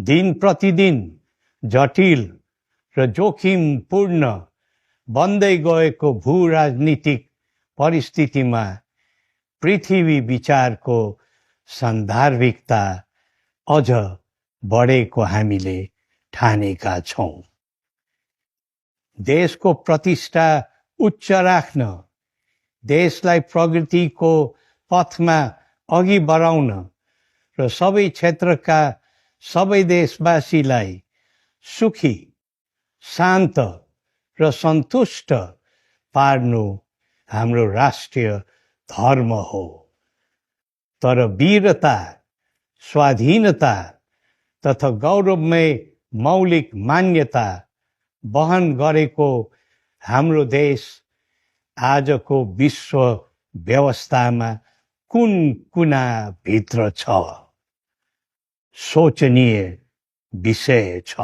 दिन प्रतिदिन जटिल र जोखिमपूर्ण बन्दै गएको भू राजनीतिक परिस्थितिमा पृथ्वी विचारको सान्दर्भिकता अझ बढेको हामीले ठानेका छौं। देशको प्रतिष्ठा उच्च राख्न, देशलाई प्रगतिको पथमा अघि बढाउन र सबै क्षेत्रका सबै देशवासीलाई सुखी, शान्त र सन्तुष्ट पार्नु हाम्रो राष्ट्रिय धर्म हो। तर वीरता, स्वाधीनता तथा गौरवमय मौलिक मान्यता वहन गरेको हाम्रो देश आजको विश्व व्यवस्थामा कुन कुना भित्र छ? सोचनीय विषय छ।